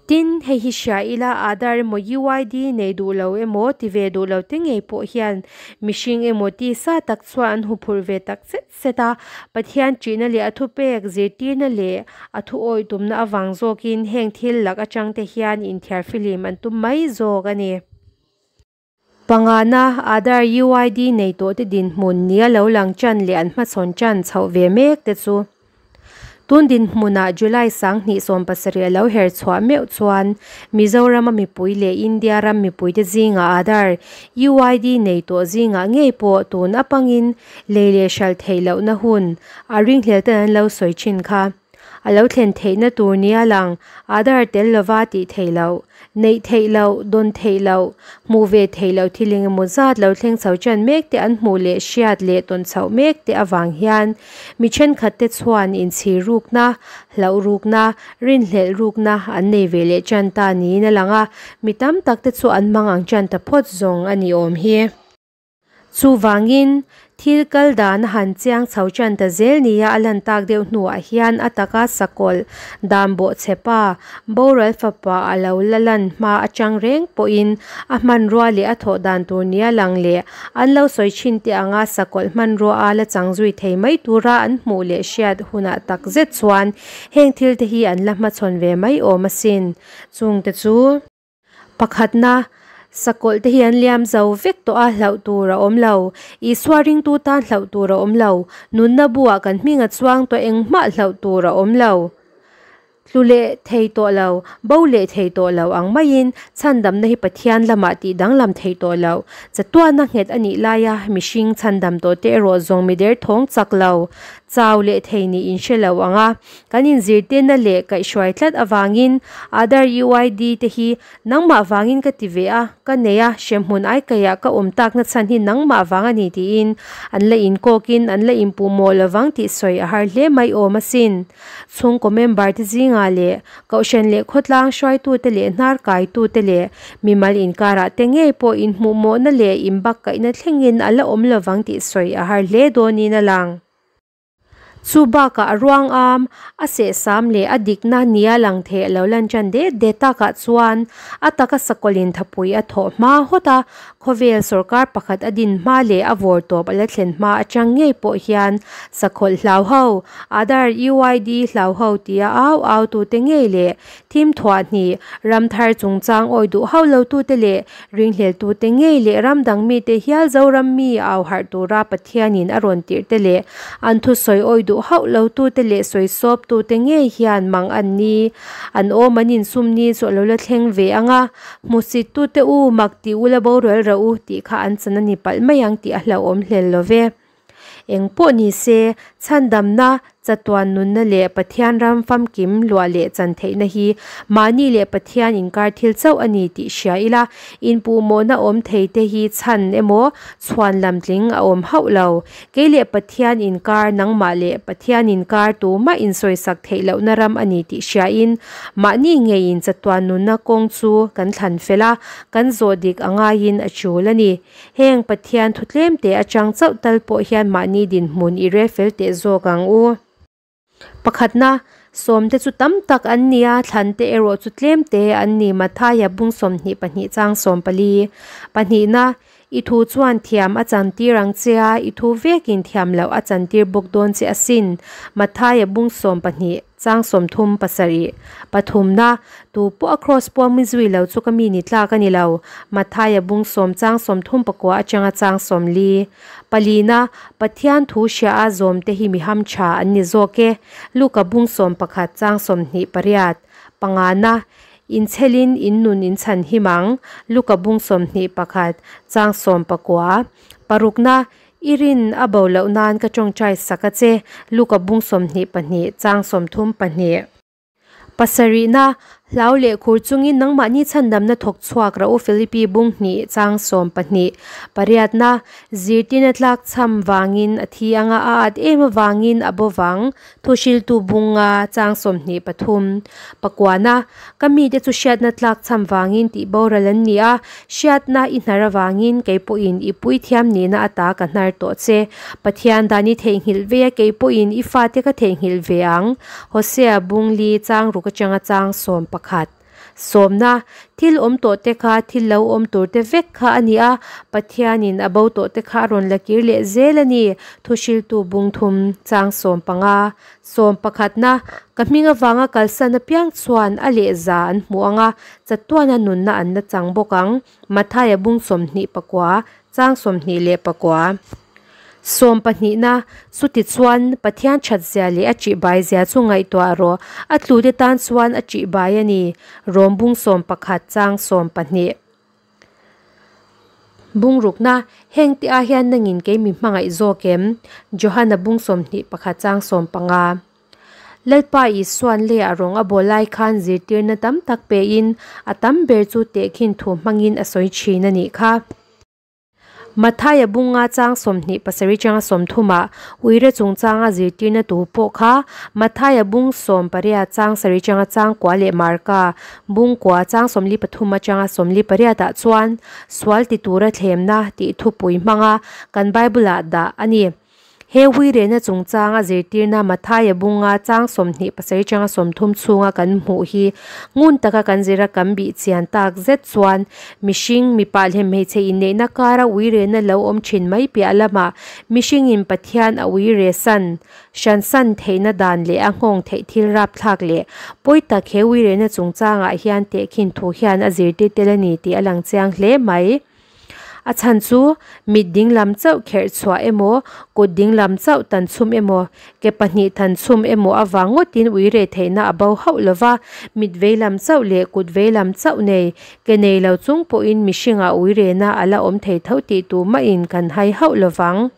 Tin, hei hi hria ila Aadhaar emaw UID nei duh lo emaw ti ve duh lo te ngei pawh hian mihring emaw tisa tak chuan an huphurh ve tak zet zet a. Pathian ṭihna leh a thupek zirtirna leh a thu awih tumna avang zawkin heng thil lak aṭang te hian inthiar fihlim an tum mai zawk a ni. Pangana, Aadhaar UID nei tawhte dinhmun nia lo lang ṭan leh an hmachhawn ṭan chhoh ve mek te chu tun dinhmunah July 2017 a lo her chhuah meuh chuan Mizorama mipui leh India ram mipuite zingah Aadhaar UID nei tawh zingah ngei pawh tun apangin lei leh hralh theih lohna hun a ringhlel ten an lo sawi ṭhin kha. A lo thlen theihna tur nia lang, Aadhaar tel lova tih theih loh, neih theih loh, dawn theih loh, hmuh ve theih loh thil engemaw zat lo thleng chho ṭan mek te an hmuh leh hriat leh tawn chhoh mek te avang hian mi ṭhenkhat te chuan inchhir rukna, hlauh rukna, rinhlelh rukna an nei ve leh ṭan ta niin a lang a, mi tam tak te chu an mang ang ṭan ta phawt zawng a ni awm hi. Chuvangin, thil kal dan a han chiang chho ṭan ta zel nia a lan tak deuh hnuah hian a taka sakawlh dan bawhchhepa boral fapa a lo la lan hma aṭang reng pawhin a hmanrua leh a thawh dan tur nia lang leh an lo sawi ṭhin te anga sakawlh hmanrua a la chang zui thei mai tura an hmuh leh hriat hunah tak zet chuan heng thil te hi an la hmachhawn ve mai awm asin. Chungte chu. Pakhatna, sakawlh te hi an liam zo vek tawh a, hlauh tur a awm lo. Isua ringtu tan hlauh tur a awm lo. Nunna buah kan hming a chuang tawh engmah hlauh tur a awm lo. Tlu leh thei tawh lo, bo leh thei tawh lo ang maiin chhandamna hi Pathian lamah tih danglam theih tawh loh. Chatuana nghet a nih laia mihring chhandam tawhte erawh zawng mi derthawng chak lo, chau leh thei nih in hre lo ang a. Kan inzirtirna leh kaihhruai tlat avangin Aadhaar UID te hi nangmah vangin ka ti ve a, ka nei a, hremhmun aikaiah ka awm takna chhan hi nangmah vang a ni tiin an la inkawkin an la inpuhmawh lovang tih sawi a har hle mai awm asin. Chhungkaw member te zingah leh Kohhran leh khawtlang hruaitute leh hnar kaitute leh mimal inkarah te ngei pawh inhmuhmawhna leh inbakkaihna thlengin a la awm lovang tih sawi a har hle dawnin a lang. Chu bakah a ruang am, a sehsam leh a dikna nia lang thei a lo lan tan det det takah chuan a taka sakawlin thapui a thawh hma hawt a, Khawvel sawrkar pakhat a din hma leh a vawr tawp a la thlen hma atang ngei pawh hian sakhawlh hlau ho, Aadhaar UID hlau ho tia au au tute ngei leh thim thuah hnih, ram thar chungchang awi duh hauh lo tute leh ringhlel tute ngei leh ram dang mite hial Zoram mi au harh tura Pathianin a rawn tirh te leh an thusawi awi duh hauh lo tute leh sawi sawp tute ngei hian mang an ni an awm an insum ni chu a lo la thleng ve ang a. Hmusit tute u, mak tih ula borual rawh u tih kha an chan a ni palh mai ang tih a hlauhawm hlel lo ve. Eng pawh ni se, chhandamna, chatuan nunna leh Pathian ram famkim luah leh chan theihna hi mahni leh Pathian inkar thil chauh a ni tih hria ila, inpuhmawhna awm thei te hi chhan emaw chhuan lamtling a awm hauh lo. Kei leh Pathian inkar, nangmah leh Pathian inkar tumah insawisak theih lohna ram a ni tih hriain, mahni ngeiin chatuan nunna kawng chu kan thlan fel a, kan zawh dik a ngaiin a tul a ni. Heng Pathian thu tlemte atang chauh tal pawh hian mahni dinhmun i rel fel teh zawk ang u. Pakhatna, sawmte chu tam tak an ni a, thlante erawh chu tlemte an ni, Mathaia bung 22 chang 14. Pahnihna, i thu chuan thiam a chantir ang che a, i thu vekin thiam loh a chantir bawk dawn che asin, Mathaia bung 12 chang 37. Pathumna, tu pawh a kraws puam i zui lo chu ka mi ni tlak a ni lo, Mathaia bung sawm chang 39 atanga chang 40. Palina, Pathian thu hria a zawmte hi mi ham tha an ni zawk e, Luka bung 11 chang 28. Pangana, Inchelin in nun in chhan him ang, Luka bung 21 chang 19. Parukna, I rin a bo loh nan ka tawngtai sak a che, Luka bung 22 chang 32. Pasarihna, Hlau leh khur chungin nangmahni chhandamna thawk chhuak rawh u Philippi bung hnih chang 12. Pariatna, Zirtirna tlak chham vangin a thi anga a at em avangin a bo vang, Thuhriltu bunga chang 23. Pakuana, Ka mite chu hriatna tlak chham vangin tih boral an ni a, hriatna i hnar avangin kei pawhin i puithiam nihna ata ka hnar tawh che. Pathian dan i theihnghilh ve a, kei pawhin i fate ka theihnghilh ve ang. Hosea bung li chang ruk atanga chang 11. Sawmna, Thil awm tawh te kha thil lo awm tur te vek kha a ni a, Pathianin a bo tawh te kha a rawn la kir leh zel a ni. Thuhriltu bung thum chang 15. 11na, Ka hming avanga kalsan apiang chuan a leh za an hmu ang a, chatuana nunna an la chang bawk ang. Mathaia bung 29, chang 29. 12na, Chutichuan, Pathian thatzia leh a ṭihbaizia chu ngaihtuah rawh, a tlute tan chuan a ṭihbai a ni. Rom bung 11, chang 12. Bungrukna, Hengte ah hian nangin kei mi hmangaih zawk em? Johana bung 21 chang 15. Lalpa Isuan leiah rawng a bawl lai khan zirtirna tam tak pein a tam ber chu tehkhin thu hmangin a sawi thin a nih kha. Mathaia bunga chang 27 changa 30 ah uire chungchanga zirtirna tu pawh kha Mathaia bung 18 chang sarih changa chang kua leh Marka bung kua chang 43 atanga 48 ah chuan sual ti tura thlemna tih thupui hmanga kan Bible ah dah a ni. He uirena chungchanga zirtirna Mathaia bunga chang 27 changa 30 chhunga kan hmuh hi ngun taka kan zira kan bih chian tak zet chuan mihring mipa leh hmeichhe inneihna kara uirena lo awm thin mai piah lamah mihringin Pathian a uire san hran san theihna dan leh a nghawng theih thil rapthlak leh pawi tak he uirena chungchangah hian tehkhin thu hian a zirtir tel a ni tih a lang chiang hle mai. A chhan chu mit dinglam chauh kherh chhuah emaw, kut dinglam chauh tan chhum emaw, ke pahnih than chhum emaw avang ngawtin ui reh theihna a bo hauh lo va, mit veilam chauh leh kut veilam chauh nei, ke nei lo chung pawhin mihringah ui rehna a la awm thei tho tih tu mahin kan hai hauh lo vang.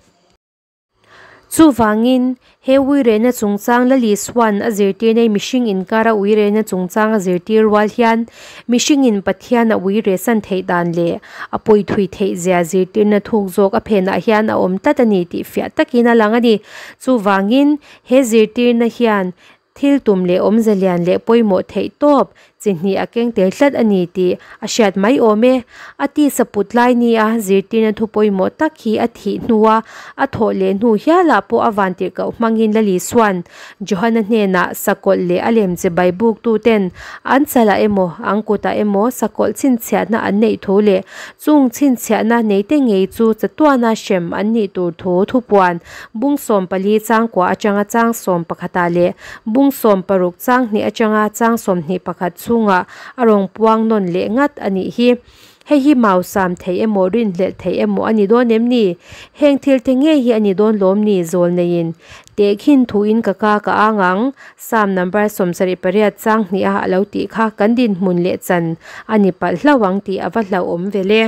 Chuvangin, he uirehna chungchang Lali Suan a zirtir nei mihring inkara uirehna chungchang a zirtir rual hian mihringin Pathian a uirehsan theih dan leh a pawi thui theih zia zirtirna thuk zawk a phenah hian a awm tlat a ni tih fiah takin a lang a ni. Chuvangin, he zirtirna hian thil tum leh awmze lian leh pawimawh theih tawp chi hnih a keng tel tlat a ni tih a hriat mai awm e. A tisa put lai nia zirtirna thu pawimawh tak hi a thih hnua a thawh leh hnu hialah pawh a vantirhkoh hmangin Lali Suan Johana hnenah sakawlh leh a lem che bai buktuten an chalah emaw an kutah emaw sakawlh chhinchhiahna an neih thu leh chung chhinchhiahna neite ngei chu chatuana hrem an nih tur thu thupuan Bung 14 chang kua atanga chang 11 ah leh bung 16 chang hnih atanga chang 21 chhungah a rawn puang nawn leh ngat a nih hi. Hei hi mausam theih emaw rinhlelh theih emaw a ni dawn em ni? Heng thil te ngei hi a ni dawn lawm ni? Zawl neiin tehkhin thuin ka ka ka ang ang. Psalm number 78 chang hnih a a lo tih kha kan dinhmun leh chan a ni palh hlauh ang tih a va hlauhawm ve le.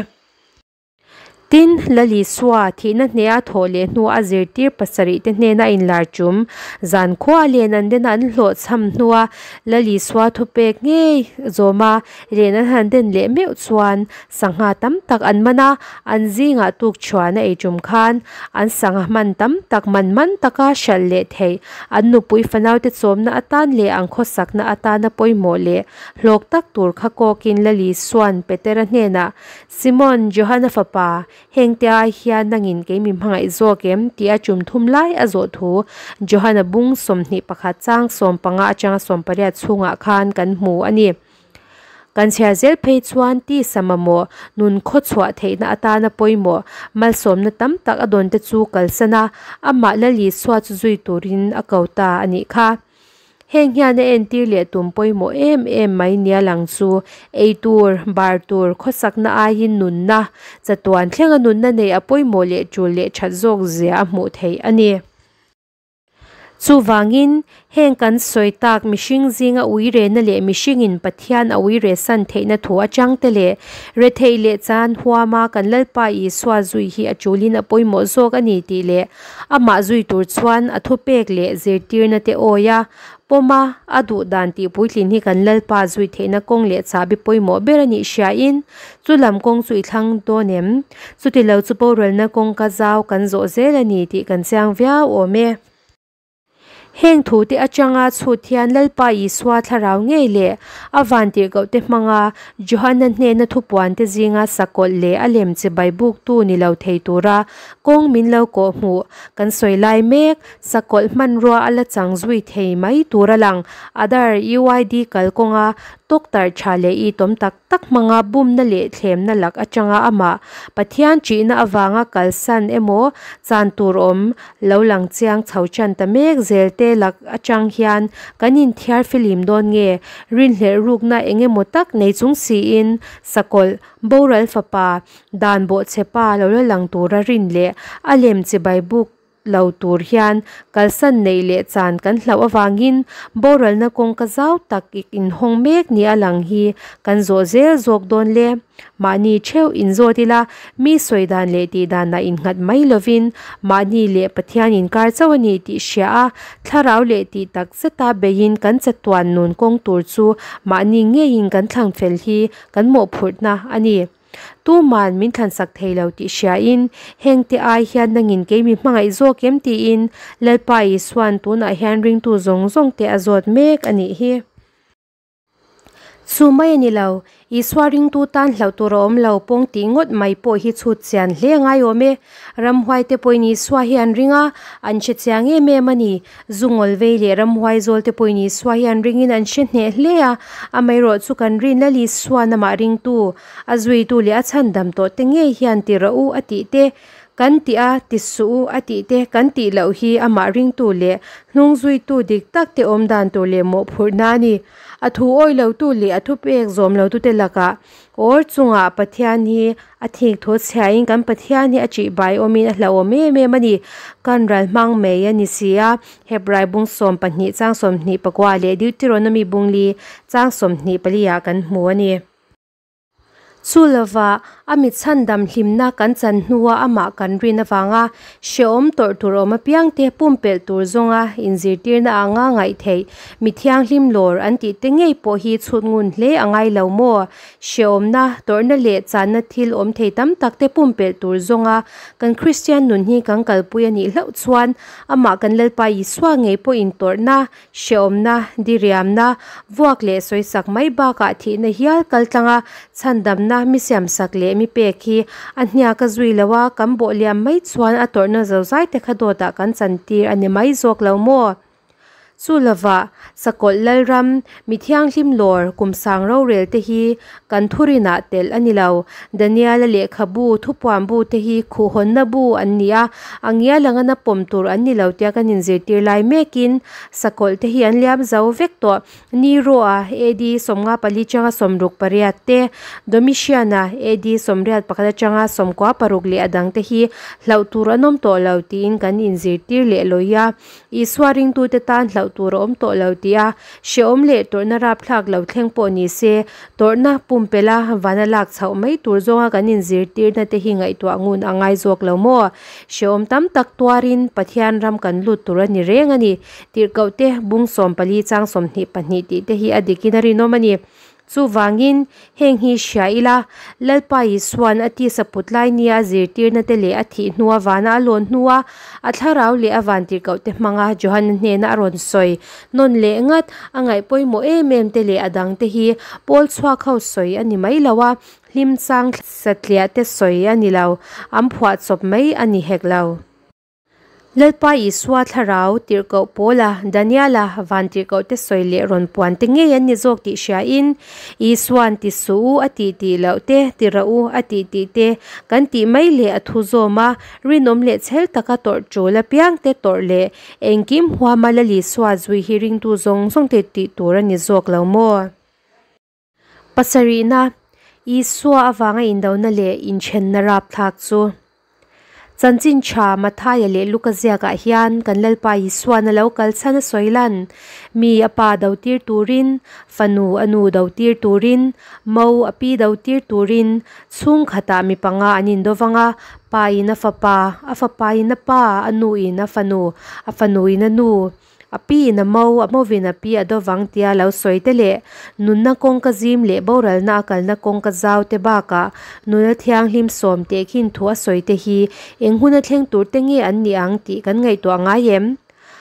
Tin, Lal Isua thihna hneha thawh leh hnua a zirtir pasarihte hnena a inlar tum zan khua len an den a an hlawhchham hnua Lal Isua thupek ngei zawma len an han den leh meuh chuan sangha tam tak an man a, an zingah tukchhuan a ei tum khan an sangha hman tam tak man man taka hralh leh theih an nupui fanaute chawmna atan leh an khawsakna atana pawimawh leh hlawk tak tur kha kawkin Lal Isuan Petera hnenah Simon, Johana fapa, hengte ai hian nangin kei mi hmangaih zawk em? tih a tum thum lai a zawh thu Johana bung 21 chang 15 atanga 18 chhungah khan kan hmu a ni. Kan chhiar zel phei chuan tisa mamawh nun khawchhuah theihna atana pawimawh malsawmna tam tak a dawnte chu kalsan a, amah Lal Isua chu zui turin a ko ta a nih kha. Heng hian a entir leh tum pawimawh em em mai nia lang chu ei tur, bar tur, khawsakna aiin nunna, chatuan thlenga nunna neih a pawimawh leh tul leh that zawk zia a hmuh theih a ni. Chuvangin, heng kan sawi tak mihring zinga uirehna leh mihringin Pathian a uirehsan theihna thu atangte leh retheih leh chan huama kan Lalpa Isua zui hi a tulin a pawimawh zawk a ni tih leh amah zui tur chuan a thupek leh zirtirna te awi a pawm a, a duh dan tih puitlin hi kan Lalpa zui theihna kawng leh chahbi pawimawh ber a nih hriain chu lam kawng chu i thlang dawn em? Chuti lo chu boralna kawngka zau kan zawh zel a ni tih kan chiang viau awm e. Heng thute atanga chhut hian Lalpa Isua thlarau ngei leh a vantirhkohte hmanga Johana hnena thupuante zinga sakawlh leh a lem chibai buktu ni lo thei tura kawng min lo kawh hmuh kan sawi lai mek sakawlh hmanrua a la chang zui thei mai tur a lang. Aadhaar UID kalkawnga tawktarh tha leh itawm tak tak hmanga bumna leh thlemna lak atanga amah Pathian ṭihna avanga kalsan emaw chan tur awm lo lang chiang chho ṭan ta mek zel te lak atang hian kan inthiar filim dawn nge? Rinhlelh rukna eng emaw tak nei chung siin sakawlh boral fapa dan bawhchhe pa lo la lang tura rin leh a lem chibai buk lo tur hian kalsan neih leh chan kan hlauh avangin boralna kawngka zau tak ik inhawng mek ni a lang hi kan zawh zel zawk dawn le. Mahni theuh inzawt ila mi sawi dan leh tih danah innghat mai lovin mahni leh Pathian inkar chauh a ni tih hria a, thlarau leh tih tak zeta beiin kan chatuan nun kawng tur chu mahni ngeiin kan thlang fel hi kan mawhphurhna a ni. Tuman min thlansak thei lo tih hriain, hengte ai hian nangin kei mi hmangaih zawk em tiin Lalpa Isua'n tunah hian ringtu zawng zawngte a zawt mek a nih hi. Chu mai a ni lo, Isua ringtu tan hlauh tur a awm lo pawng tih ngawt mai pawh hi chhut chian hle ngai awm e. Ramhuaite pawhin Isua hi an ring a, an hre chiang em em a ni. Zu ngawl vei leh ramhuai zawlte pawhin Isua hi an ringin an hre hneh hle a, amaherawh chu kan rin Lal Isua'n amah ringtu, a zuitu leh a chhandam tawh te ngei hian ti rawh u a tih te Kan tih a, ti suh u a tih te kan tih loh hi amah ringtu leh hnungzuitu dik tak te awm dan tur leh mawhphurhna a ni. A thu awi lotu leh a thupek zawm lotute lakah awr chungah Pathian hi a thik thu chhiain kan Pathian hi a ṭihbai awmin a hlauhawm em em a ni. Kan ral hmang mai a ni si a, Hebrai bung 12 chang 29 leh Deuteronomy bung li chang 24 ah kan hmu a ni. Chu lova a mi chhandam hlimna kan chan hnua amah kan rin avanga hrehawm tawrh tur awm apiangte pumpelh tur zawnga inzirtirna anga ngaih theih mi thianghlim lawr an tih te ngei pawh hi chhut ngun hle a ngai lo maw? Hrehawmna, tawrhna leh channa thil awm thei tam tak te pumpelh tur zawnga kan Kristian nun hi kan kalpui a nih hlauh chuan amah kan Lalpa Isua ngei pawhin tawrhna, Hrehawmna, diriamna, vuak leh sawisak mai bakah thihna hial kal tlanga chhandamna mi siamsak leh mi pek hi a hniak a zui lo a, kan bawh liam mai chuan a tawrhna zozai te kha dawtah kan chantir a ni mai zawk lo maw? Chu lovah, Sakawlh Lalram, mi thianghlim lawr, kum sang rorel te hi kan thurinah telh a ni lo. Daniela lehkhabu, thupuan bu te hi khuhhawnna bu an ni a, a ngial anga na pawm tur an ni lo tia kan inzirtir lai mekin sakawlh te hi an liam zo vek tawh. Nero-a AD 54 atanga 68 te, Domitian-a AD 81 atanga 96 leh a dang te hi hlauh tur an awm tawh lo tiin kan inzirtir leh lawi a. Isua ringtute tan hlauh tur a awm tawh lo tih a hrehawm leh tawrhna rapthlak lo thleng pawh ni se, tawrhna pumpelha vana lak chhoh mai tur zawnga kan inzirtirna te hi ngaihtuah ngun a ngai zawk lo maw? Hrehawm tam tak tuarin Pathian ram kan lut tur a ni reng a ni. Tirhkohte bung 14 chang 22 tih te hi a dikin a rinawm a ni. Chuvangin, heng hi hria ila, Lalpa Isua'n a tisa put lai nia a zirtirna te leh a thih hnua vana a lawn hnua a thlarau leh a vantirhkohte hmanga Johana hnena a rawn sawi nawn leh ngat a ngaih pawimawh em em te leh a dangte hi Paul chhuak ho sawi a ni mai lo a, hlim chang satliah te sawi a ni lo, an phuahchawp mai a ni hek lo. Lalpa Isua thlarau tirhkoh Paula, Daniela, vantirhkohte sawi leh rawn puan te ngei an ni zawk tih hriain, Isua'n ti suh u a tih tih loh te, ti rah u a tih tih te kan tih mai leh a thu zawm a, rinawm leh chhel taka tawrh tul apiangte tawrh leh engkim huama Lal Isua zui hi ringtu zawng zawng te tih tur a ni zawk lo maw? Pasarihna, Isua avanga indona leh inthenna rapthlak chu. Chanchin tha Mathaia leh Luka ziakah hian kan Lalpa Isua'n a lo kal chhan a sawi lan, Mi a pa do tir turin, fanu a nu do tir turin, mo a pi do tir turin, chhungkhatah mi panga an indo vang a, pa in a fapa, a fapa in a pa, a nu in a fanu, a fanu in a nu. A pi in a mo, a movin a pi a do vang tia lo sawi te leh nunna kawngka zim leh boralna a kalna kawngka zau te bakah nuna thianghlim sawm teh khin thu a sawi te hi eng huna thleng tur te nge an nih ang tih kan ngaihtuah ngai em?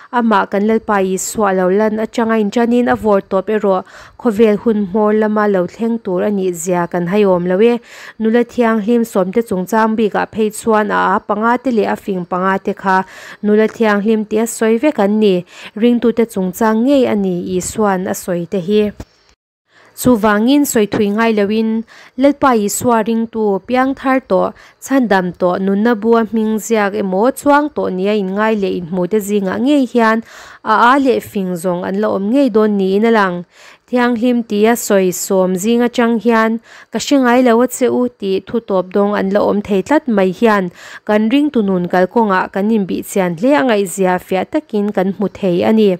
Amah kan Lalpa Isua lo lan atanga inṭanin a vawr tawp erawh khawvel hun hmawr lama lo thleng tur a nih zia kan haiawm lo e. Nula thianghlim sawmte chungchang bikah phei chuan a a panga te leh a fing panga te kha Nula thianghlim tia sawi vek an ni. Ringtute chungchang ngei a ni Isua'n a sawi te hi. Chuvangin sawi thui ngai loin Lalpa Isua ringtu piang thar tawh, chhandam tawh, nunna bua hming ziak emaw chuang tawh nia inngai leh inhmute zingah ngei hian a a leh fing zawng an la awm ngei dawn niin a lang. Thianghlim tia sawi sawm zing atang hian ka hre ngai lo a che u tih thu tawp dawng an la awm thei tlat mai hian kan ringtu nun kalkawngah kan inbihchian hle a ngaihzia fiah takin kan hmu thei a ni.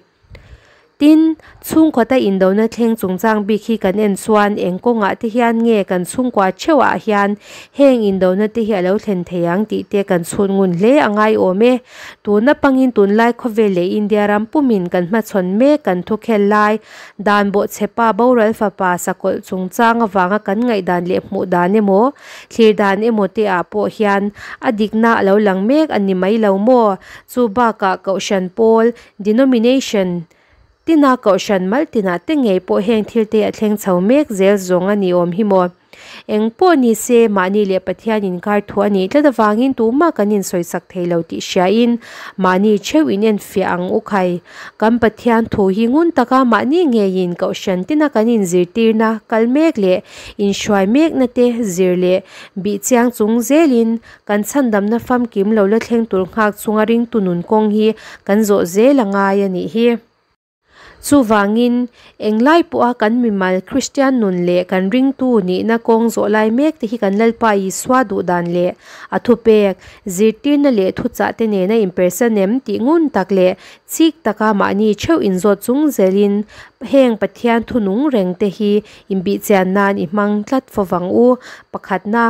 Tin, chhungkawta indona thleng chungchang bik hi kan en chuan eng kawngah te hian nge kan chhungkua theuhah hian heng indona te hi a lo thlen thei ang tih te kan chhut ngun hle a ngai awm e. Tuna pangin tunlai khawvel leh India ram pumin kan hmachhawn mek kan thukhel lai Dan bawhchhepa boral fapa sakawlh chungchang avanga kan ngaihdan leh hmuh dan emaw, thlir dan emaw te ah pawh hian a dikna a lo lang mek a ni mai lo maw? Chu bakah Kohhran pawl, denomination, tina Kohhran mal tinah te ngei pawh heng thil te a thleng chho mek zel zawng a ni awm hi maw? Eng pawh ni se, mahni leh Pathian inkar thu a nih tlat avangin tumah kan insawisak thei lo tih hriain mahni theuh in enfiah ang u khai. Kan Pathian thu hi ngun taka mahni ngeiin kohhran tina kan inzirtirna kal mek leh inhruai mekna te zir leh bih chiang chung zelin kan chhandamna famkim lo la thleng tur nghak chunga ringtu nun kawng hi kan zawh zel a ngai a nih hi. Chuvangin, englai pawha kan mimal Kristian nun leh kan ringtu nihna kawng zawh lai mek te hi kan Lalpa Isua duhdan leh a thupek, zirtirna leh thuchah te nena inpersan em tih ngun tak leh chik taka mahni theuh inzawt chung zelin heng Pathian thu nung reng te hi inbihchian nan i hmang tlat fovang u. Pakhatna.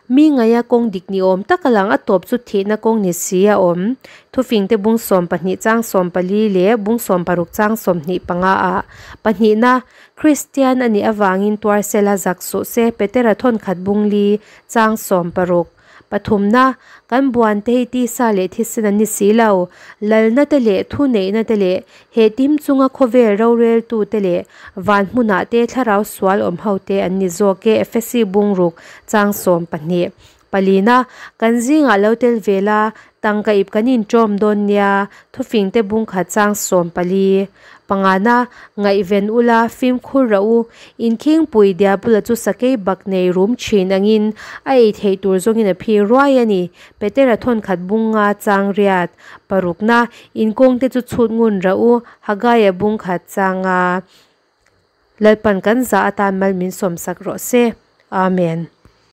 Mi ngaia kawng dik ni awm tak a lang, a tawp chu thihna kawng ni si a awm. Thufingte bung 12 chang 14 leh bung 16 chang 25 ah. Pahnihna, Kristian a nih avangin tuar sela zak suh se, Petera thawnkhat bung li chang 16. Pathumna, Kan buante hi tisa leh thisen an ni si lo, lalna te leh thuneihna te leh He tim chunga khawvel roreltute leh van hmunah te thlarau sual awm hote an ni zawk e, Efesi bungruk chang 12. Palina, Kan zingah lo tel ve la, tangka ip kan inṭawm dawn nia, thufingte bungkhat chang 14. Pangana, Ngaihven ula, fimkhur rah u. Inkhingpui Diabula chu sakei bak nei rum thin angin a ei theih tur zawngin a phir ruai a ni, Petera thawnkhat bunga chang riat. Parukna, Inkawngte chu chhut ngun rah u, Hagaia bung khat changa Lalpan kan zah atan mal min sawmsak rawh se. Amen.